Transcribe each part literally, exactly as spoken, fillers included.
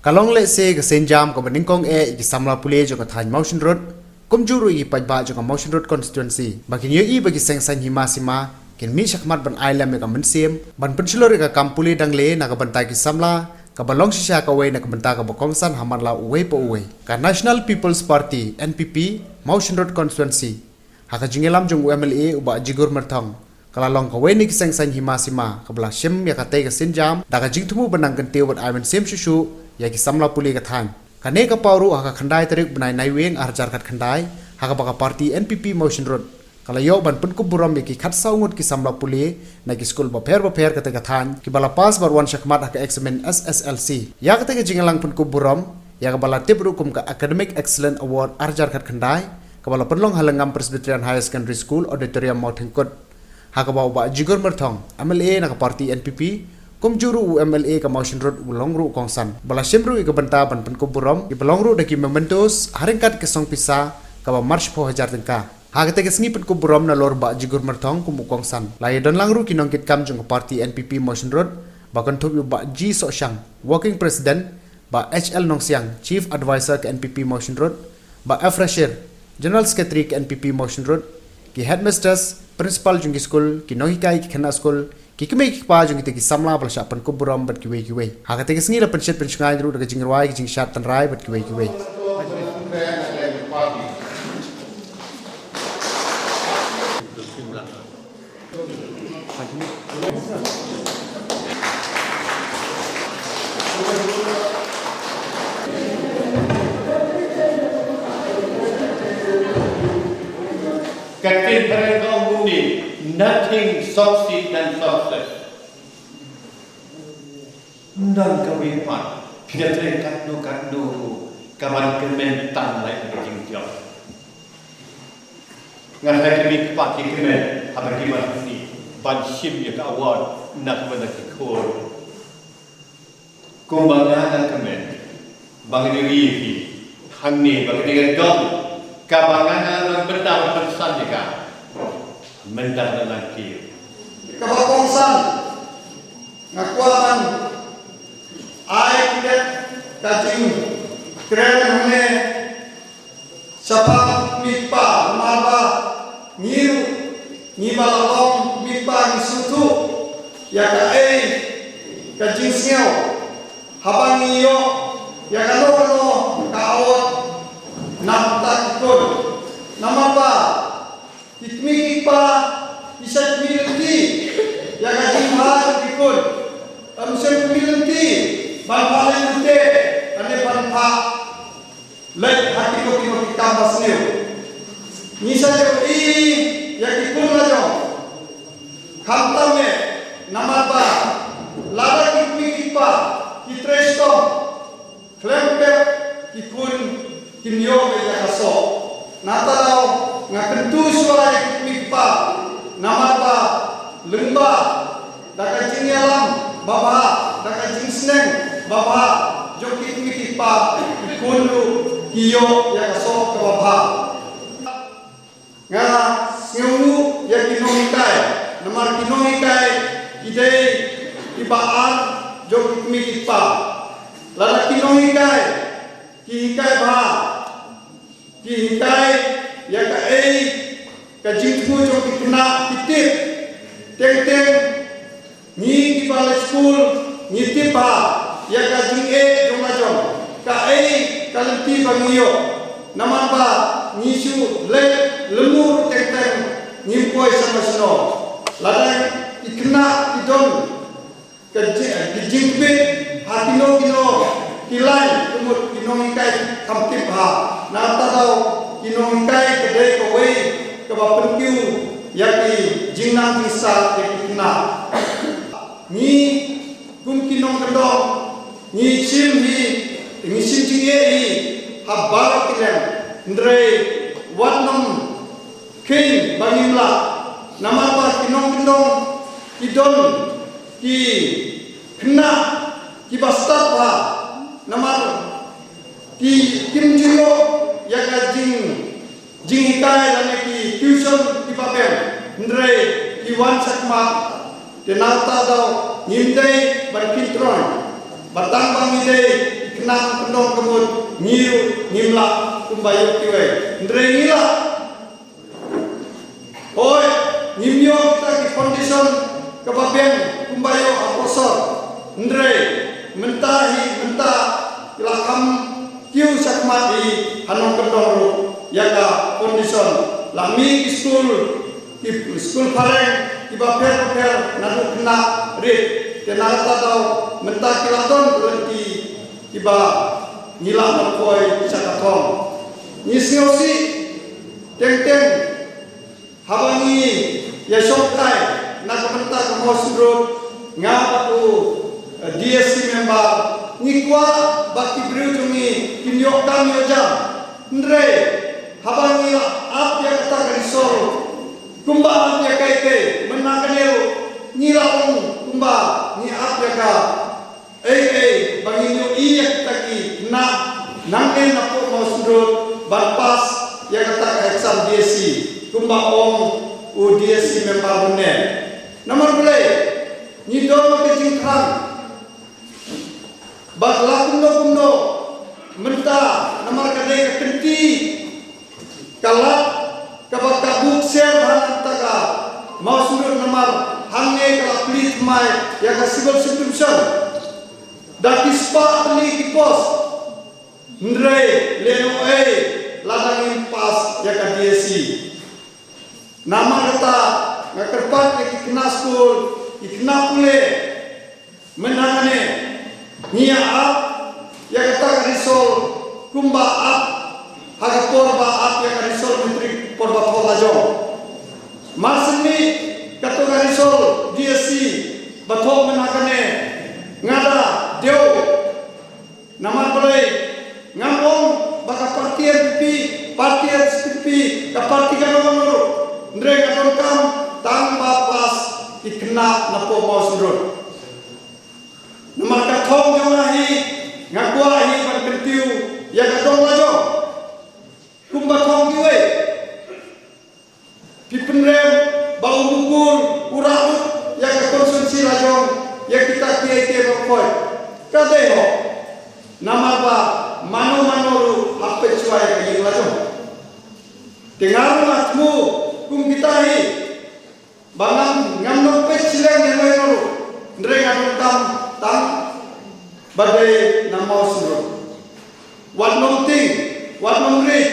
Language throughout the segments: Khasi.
Ka long lehse ka sienjam kaba nyngkong eh ïa ki samla pule jong ka thaiñ Mawshynrut, kumjuh ruh ïa ki paidbah jong ka Mawshynrut constituency, ba kin ïohi ba ki seng saiñ hima sima kin mih shakhmat ban ai lem ïa ka mynsiem ban pynshlur ïa ka kam pule dang leh na ka bynta ki samla, kaba long shisha kawei na ka bynta kaba kongsan ha man la uwei pa uwei. Ka National People's Party, N P P, Mawshynrut constituency, ha ka jingïalam jong u M L A u Bah Jigur Myrthong, ka la long kawei na ki seng saiñ hima sima kaba la shim ïa katei ka sienjam da ka jingthmu ba nang kyntiew bad ai mynsiem shuh shuh ïa ki samla pule ka thaiñ. Kane ka paw ruh ha ka khyndai tarik bnai Naiwieng ar hajar khatkhyndai, ha kaba ka party N P P Mawshynrut ka la ïoh ban pynkup burom ïa ki khatsaw ngut ki samla pule na ki skul bapher bapher katei ka thaiñ, kiba la pass bad wan shakhmat ha ka eksamin S S L C. Ïa katei ka jingïalang pynkup burom, ïa kaba la tip ruh kum ka Academic Excellence Award ar hajar khatkhyndai, kaba la pynlong ha Lyngngam Presbyterian Higher Secondary School, Auditorium, Mawthengkut, ha kaba u Bah Jigur Myrthong, M L A na ka party N P P, kumjuh ruh u M L A ka Mawshynrut u long ruh u kongsan, ba la shim ruh ïa ka bynta ban pynkup burom kiba long ruh da ki mementos ha ryngkat ka song pisa kaba mar shiphew hajar tyngka. Ha katei ka sngi pynkup burom nalor Bah Jigur Myrthong kum u kongsan, la ïadon lang ruh ki nongkitkam jong ka party N P P Mawshynrut, ba kynthup ïa u Bah G Sohshang, Working President, Bah H L Nongsiang, Chief Advisor ka N P P Mawshynrut, Bah F Rashir, General Secretary ka N P P Mawshynrut, ki headmasters, principal jong ki skul, ki nonghikai ki khynnah skul, ki kmie ki kpa jong kitei ki samla ba la shah pynkup burom bad kiwei kiwei. Ha katei ka sngi la pynshit pynshngaiñ ruh da ka jingrwai ka jingshad tynrai bad kiwei kiwei. Ka ktien phareng ka ong kumne, nothing succeeds than success. Ym don kawei pat, phi da trei katno katno ruh, ka ban kyrmen tang lait ka jingjop. Nga sa ki mih ki kpa ki kmen, haba ki mad hangne ban shim ïa ka award na ka bynta ki khun. Kumba nga nga kmen ba ngan ïohi ïa phi hangne, ba ngan ïohi don kaba nga nga don bynta ban pynsan ïa ka. Mynta nga nga kiew. Kaba kongsan nga kwah ban ai kyrteng ka jingkren hangne shaphang ki kmie ki kpa, namar ba ngi ruh ngi ba la long ki kmie ki kpa ngi sngewthuh ïa kaei ka jingsngew haba ngi ïoh ïa kano kano ka award na ka bynta ki khun. Namar ba ki kmie ki kpa ki shait khmih lynti ïa ka jingbha jong ki khun. Ym shym khmih lynti ban phah lynti te, lane ban phah leit ha kino kino ki kam ba sniew. Ngi sa ïohi ïa ki khun la jong. Khamtam eh namar ba lada ki kmie ki kpa ki trei shitom, khlem pep ki khun kin ïoh beit ïa ka soh. Nangta daw nga kyntu shuwa ïa ki kmie ki kpa namar ba lyngba da ka jingïalam babha, da ka jingsneng babha jong ki kmie ki kpa, ki khun ruh ki ïoh ïa ka soh kaba bha. Nga sngewnguh ïa ki nonghikai, namar ki nonghikai ki dei kiba ar jong ki kmie ki kpa. Lada ki nonghikai ki hikai bha, ki hikai ïa kaei ka jingthmu jong ki khynnah ki tip. Teng teng ngi kiba leit skul ngi tip bha ïa ka jingeh jong la jong, kaei ka lynti ba ngi ïoh. Namar ba ngi shu leit lyngngoh teng teng, ngim poi shano shano. Lada ki khynnah ki don ka ji-, ki jingtbit ha kino kino ki lain, ka mut ki nonghikai kam tip bha. Nangta daw ki nonghikai ka dei kawei kaba pynkiew ïa ki jingnang jingsah ïa ki khynnah. Ngi kum ki nongkyndong ngi shim hi, ngi shim jingeh hi ha baroh ki lem, hynrei wat nym kheiñ ba ngim lah. Namar ba ki nongkyndong ki don ki khynnah kiba stad bha, namar ki kim ju ïoh ïa ka jing jinghikai lane ki tuition kiba bun, hynrei ki wan shakhmat. Te nangta daw ngim dei ban kheiñ tyrwa, ba tang ba ngi dei ki Nang kyndong ka mut ngi ruh ngim lah kumba ïoh kiwei. Hynrei ngi lah. Hooid, ngim ïoh kita ki foundation kaba biang kumba ïoh ha Porsaur. Hynrei mynta hi, mynta ki la kham kiew shakhmat hi ha Nongkyndong ruh ïa ka foundation. La mih ki skul, ki skul phareng kiba pher bapher naduh khynnah rit. Te na kata daw mynta ki la don ki lynti kiba ngi lah ban poi sha ka thong. Ngi sngewsih teng teng haba ngi ïa shongkai na ka bynta ka Mawsynrut, nga bad u, eh, D S C member, ngi kwah ba ki briew jong ngi kin ïoh kam ïoh jam. Hynrei haba ngi la ap ïa kata ka risor kumba ap ïa kai kai, mynta kane ruh ngi la ong kumba ngi ap ïa ka Ei, ei, ba ngin ïohi ïa kita ki khynnah nangne na pdeng Mawsynrut ban pass ïa kata ka exam D S C, kumba ong u D S C member mynne. Namar balei? Ngi don ka jingthrang. Bad la kumno kumno mynta namar ka dei ka kynti ka lad kaba ka buk ser ha nangta ka Mawsynrut namar hangne ka la plie thymmai ïa ka Civil Subdivision da ki spah tylli ki post. Hynrei lehnohei lada ngim pass ïa ka D S C. Namar kata nga kyrpad ïa ki khynnah skul, ki khynnah pule, mynta hangne ngi ïa ap ïa kata ka result kumba ap ha ka por ba ap ïa ka result matric por ba thoh la jong. Mar shen mih kato ka result D S C ba thoh mynta hangne nga da dei. Namar balei? Ngam ong ba ka party N P P, party S P P, ka party kano kano ruh, hynrei nga donkam tang ba pass ki khynnah na pdeng Mawsynrut. Namar ka thong jong nga hi nga kwah hi ban kyntiew ïa ka dong la jong. Kumba thong kiwei. Phi pynrem ba u Mukul u rah lut ïa ka constituency la jong ïa kita kiei kiei baroh khoit. Ka dei hok. Namar ba mano mano ruh hap peit shuwa ïa ka ïing la jong. Te nga ruh nga thmu kum kita hi. Ba ngam, ngam nang peit shiliang ïa no ïa no ruh. Hynrei nga donkam tang ba dei na Mawsynrut. Wat nym tieng, wat nym rit,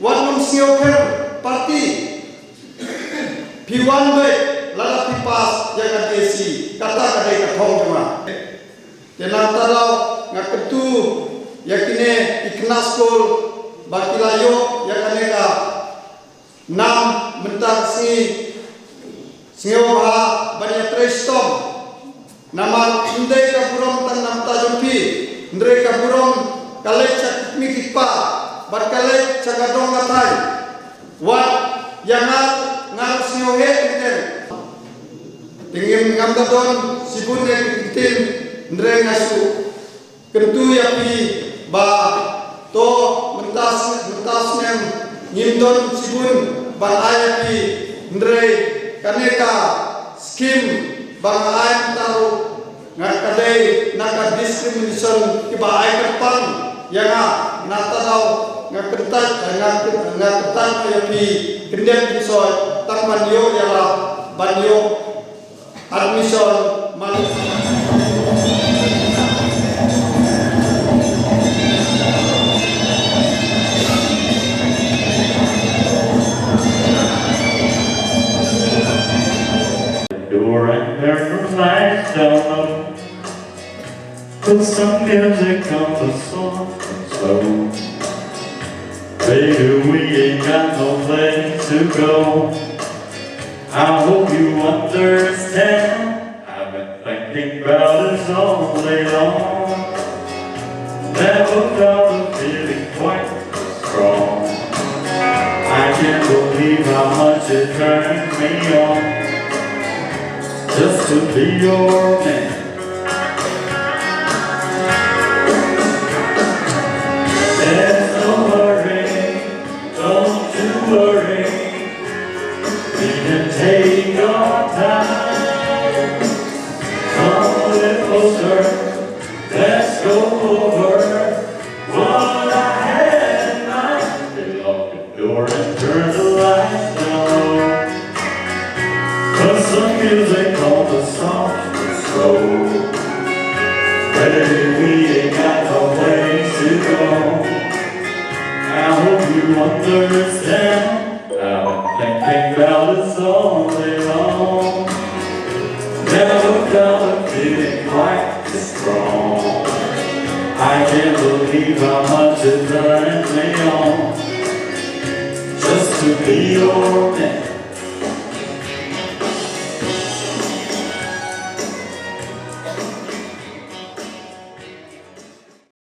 wat nym sngewpher party. Phi wan beit lada phi pass ïa ka D S C, kata ka dei ka thong jong nga. Te nangta daw nga kyntu ïa kine ki khynnah skul ba ki la ïoh ïa kane ka nam mynta ka sngi, sngewbha ban ïatrei shitom. Namar ym dei ka burom tang na bynta jong phi, hynrei ka burom ka leit sha ki kmie ki kpa bad ka leit sha ka dong ka thaiñ. Wat ïa nga, nga ruh sngewheh teng teng. Te ngim, ngam da don shibun ïa ki ktien, hynrei nga shu kyntu ïa phi ba to mynta s-, mynta snem ngim don shibun ban ai ïa phi, hynrei kane ka skim ba nga ai mynta ruh nga ka dei na ka discrimination kiba ai kyrpang ïa nga. Nangta daw nga kyntait, nga kyn-, nga kyntait ïa phi kyndit kynsoi tang ban ïoh ïarap, ban ïoh admission man. Door and paradise down low. Put some music on the soft and slow. Baby, we ain't got no place to go. I hope you understand. I've been thinking about this all day long. Never felt a feeling quite so strong. I can't believe how much it turned me on just to be your man. There's no hurry, don't you worry. We can take our time. Come a little closer. Let's go over Understand, I've been thinking about this all day long. Never felt a feeling quite this strong. I can't believe how much it turns me on. Just to be your man.